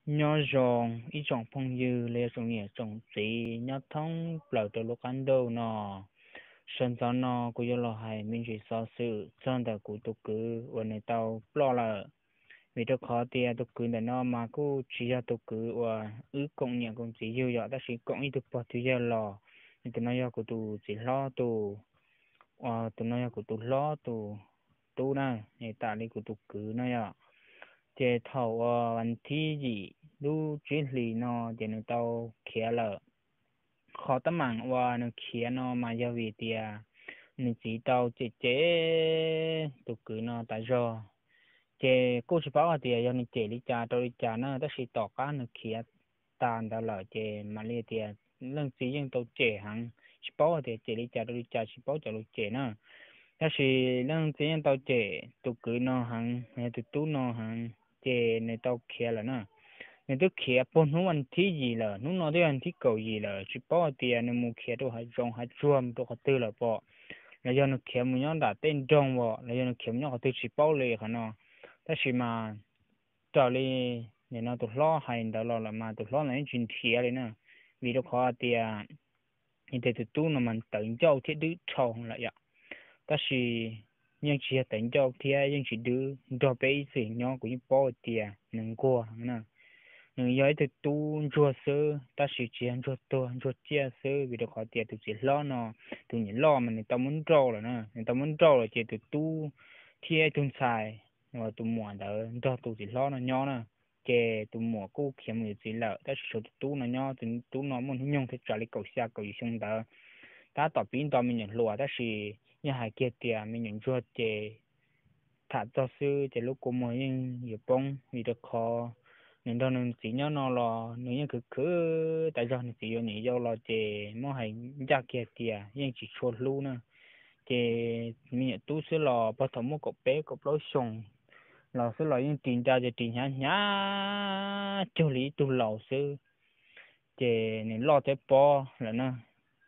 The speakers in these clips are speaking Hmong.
Nyob zoo ib tsoom phooj ywg los yog tsoom niam tsoom txiv nyob thoob plaws rau lub qab ntuj no. Sawv ntxov no kuv yuav los hais me ntsis xov xwm txog ntawm kuv tus kwv uas nws tau ploj lawm. Vim rau qhov tias tus kwv ntawm no mas kuj tsis yog tus kwv uas wb koom niam koom txiv yug yom, tab sis koom ib tug pog tug yawg los, tus no yog kuv tus txiv hlob tus, tus no yog kuv tus hlob tus tub na, tam li kuv tus kwv no yom. Ces thaum uas vas thib yim lub tsib hlis no ces nws tau khiav lawm. Qhov teeb meem uas nws khiav no mas yog vim tias nws txiv tau cem cem tus kwv no tas zog. Ces kuj tsis paub hais tias yog nws cem li cas rau li cas na, tab sis tom qab nws khiav tas ntawd lawm ces mam li tias leej txiv yeej tau cem heev, tsis paub hais tias cem li cas rau li cas, tsis paub cov lus cem na. Tab sis leej txiv yeej tau cem tus kwv no heev, yog tus tub no heev, ces nws tau khiav lawm na. Nws twb khiav puag hnub vas thib yim lawm, hnub no twb yog thib kaum yim lawm, tsis paub hais tias nws mus khiav rau hav zoov hav tsuag mus rau qhov twg lawm pom, los yog nws khiav mus nyob nram tej nroog os, los yog nws khiav mus nyob qhov twg tsis paub li qhov no. Tab sis mas raws li nim no tus hlob hais ntawd los lawm mas tus hlob ntawd yeej tsis nrhiav li na, vim rau qhov tias nws tias tus tub no mas tawv ncauj thiab dwb dhau lawm yom. Tab sis yeej tsis yog tawv ncauj thiab yeej tsis dwb, nrog peb ib txwm nyob kuv yeej paub tias nws nquag na. Nws yog ib tug tub ntsuag xwb, tab sis tsis yog ntsuag tuag ntsuag ciaj xwb, vim rau qhov tias tus txiv hlob no, tus niam loj mas nws tau muab nrauj lawm na, nws tau muab nrauj lawm ces tus tub thiab ib tug ntxhais uas tus muam ntawd nrog tus txiv hlob no nyob na. Ces tus muam kuj khiav mus yuav txiv lawm, tab sis tshuav tus tub no nyob, tus tub no muaj hnub nyoog thiaj tsawg li kaum xya kaum yim xyoo ntawd. Tab tom pib nto me nyuam hluas, tab sis yog hais kiag tias me nyuam ntsuag ces tham txog xwb ces lub kua muag yeej yuav poob, vim rau qhov nws nrog nws txiv nyob no los nws yeej khwv khwv tas zog, nws txiv yuav niam yau los ces muab hais ncaj kiag tias yeej tsis tshua hlub na. Ces me nyuam tub xwb los puag thaum muaj kaum peb kaum plaub xyoos los xwb los yeej ris nra ces ris hnyav hnyav cuag li ib tug laus xwb. Ces nws loj thiab pob lawm na,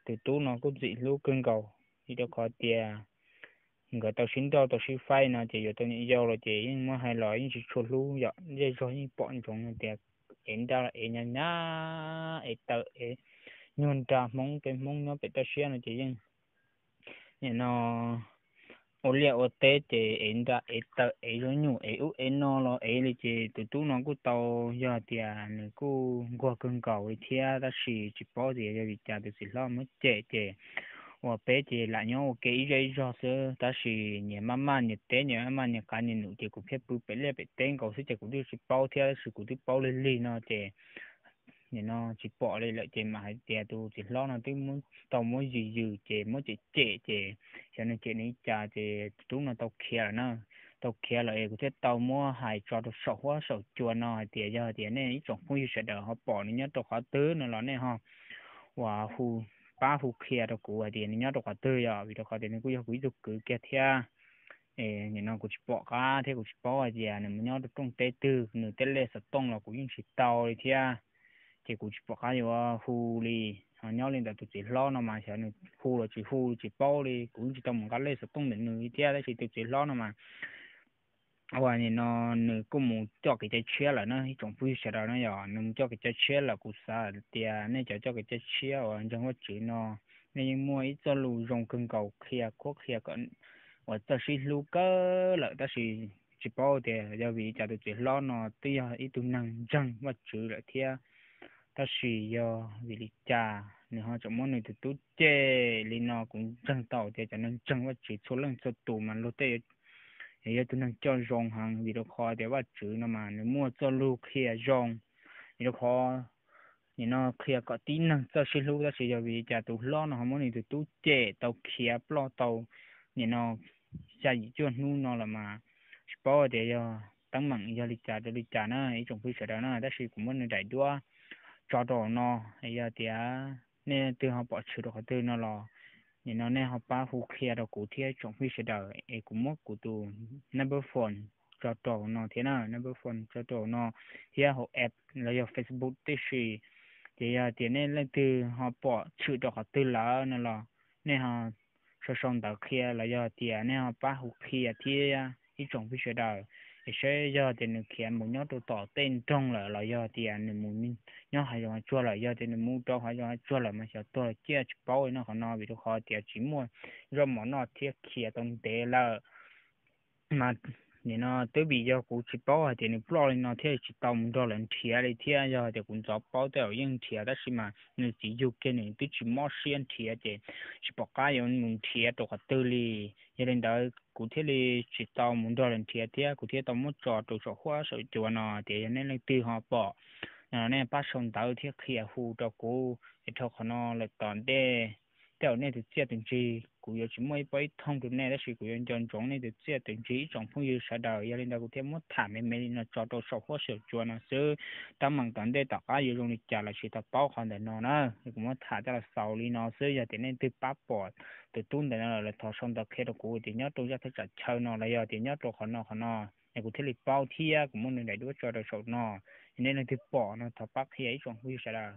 tus tub no kuj ntxim hlub kawg nkaus, vim rau qhov tias nkawd tau sib nrauj tau sib faib no ces yuav tau niam yau los ces yeej muab hais los yeej tsis tshua hlub yom, zej zog yeej pom ntsoov tias ev nra los ev hnyav hnyav, ev taw ev nyuag nra, Hmoob peb Hmoob nyob pem toj siab no ces yeej nim no ua liaj ua teb ces ev nra ev taw ev zaub nyuj ev ub ev no los ev li ces tus tub no kuj tau, yog tias nws kuj nquag kawg nkaus li thiab, tab sis tsis paub tias yog vim cas tus txiv hlob muab cem ces uas peb ces lam nyob ua ke ib zej ib zog xwb, tab sis nyias maj maj nyias teb, nyias maj maj nyias qav nyias num ces kuv thiaj pw pem liaj pem teb nkaus xwb ces kuv twb tsis paub thiab, tab sis kuv twb paub lig lig no ces nim no tsis pom li lawm ces mam hais tias tus txiv hlob no twb tau muab yws yws ces muab cem cem ces xyov nws cem nws li cas ces tus tub no tau khiav lawm na. Tau khiav lawm es kuv thiaj tau muab hais tso rau saum huab saum cua no hais tias yog tias nej ib tsoom phooj ywg sawv daws ho pom nws nyob rau qhov twg no los nej ho uas hu, pab hu qhia rau kuv hais tias nws nyob rau qhov twg yom, vim rau qhov tias nws kuj yog kuv ib tug kwv kiag thiab. Nim no kuv tsis pom qab thiab kuv tsis paub hais tias nws mus nyob rau rooj teb twg, nws tej lej xov tooj los kuv yeej tsis tau li thiab. Ces kuv tsis pom qab yuav hu li. Ho nyob li ntawm tus txiv hlob no mas xyov nws hu los tsis hu tsis paub li, kuv yeej tsis tau mus nqa lej xov tooj ntawm nws li thiab, tab sis tus txiv hlob no mas uas nim no nws kuj mus coj kev cai tshiab lawm na ib tsoom phooj ywg sawv daws na, yog nws mus coj kev cai tshiab lawm kuv xav tias nej cov coj kev cai tshiab uas ntseeg Vajtswv no, nej yeej muaj ib txoj lus zoo kawg nkaus qhia khuab qhia kom uas txawj sib hlub kawg lawm, tab sis tsis paub tias yog vim li cas tus txiv hlob no twb yog ib tug neeg ntseeg Vajtswv lawm thiab, tab sis yog vim li cas nws ho tseem muab nws tus tub cem li no. Kuv ntseeg tau tias cov neeg ntseeg Vajtswv txhua leej txhua tus mas luag tej yog tus neeg coj zoo heev, vim rau qhov tias Vajtswv no mas nws muaj txoj lus qhia zoo, vim rau qhov nim no qhia kom tib neeg txawj sib hlub, tab sis yog vim li cas tus hlob no ho muab nws tus tub cem tau khiav ploj tau nim no xya yim cuaj hnub no lawm mas tsis paub tias yog teeb meem yog li cas rau li cas na ib tsoom phooj ywg sawv daws na, tab sis kuv muab nws daim duab tso rau hauv no. Yog tias nej leej twg ho pom tshwm rau qhov twg no los nim no nej ho pab hu qhia rau kuv thiab ib tsoom phooj ywg sawv daws es kuv muab kuv tus number phone tso rau hauv no thiab na, number phone tso rau hauv no thiab hauv app los yog Facebook tib si. Ces yog tias nej leej twg ho pom tshwm rau qhov twg lawm no los nej ho sau sau ntawv qhia los yog tias nej ho pab hu qhia thiab ib tsoom phooj ywg sawv daws. Es saib yog tias nws khiav mus nyob rau tom tej nroog lawm los yog tias nws mus nyob hav zoov hav tsuag lawm. Yog tias nws mus rau hav zoov hav tsuag lawm mas xyov tuag los ciaj tsis paub li no qhov no, vim rau qhov tias tsis muaj zaub mov noj thiab khiav tau ntev lawm. Mas nim no twb vim yog kuv tsis paub hais tias nws ploj li no thiaj tsis tau mus nrog lawv nrhiav li thiab. Yog tias kuv ntxov paub tej zaum yeej nrhiav, tab sis mas nws txiv yug kiag nws twb tsis mob siab nrhiav ces tsis pom qab yuav mus nrhiav rau qhov twg li. Yog li ntawd kuv thiaj li tsis tau mus nrog lawv nrhiav thiab kuv thiaj tau muab tso rau saum huab saum cua no. Tias yog nej leej twg ho pom no nej pab sau ntawv thiab qhia hu rau kuv es dhau qhov no lawm tom ntej. Tej zaum nej tus txiaj tus ntsig kuv yuav tsis muaj ib pob ib thooj rau nej, tab sis kuv yuav nco ntsoov nej tus txiaj tus ntsig ib tsoom phooj ywg sawv daws. Yog li ntawd kuv thiaj muab tham me me li no tso rau saum huab saum cua no xwb. Tab meeg tom ntej tom qab yuav zoo li cas los tsis tau paub qhov ntawm no na. Kuv muab tham coj los xaus li no xwb. Yog tias nej twg pab pom tus tub ntawm no lawm los thov sau ntawv qhia rau kuv tias nyob rau zaj thaj tsam chaw no los yog tias nyob rau qhov no qhov no, es kuv thiaj li paub thiab kuv muab nws daim duab tso rau saum no. Nej leej twg pom no thov pab qhia ib tsoom phooj ywg sawv daws.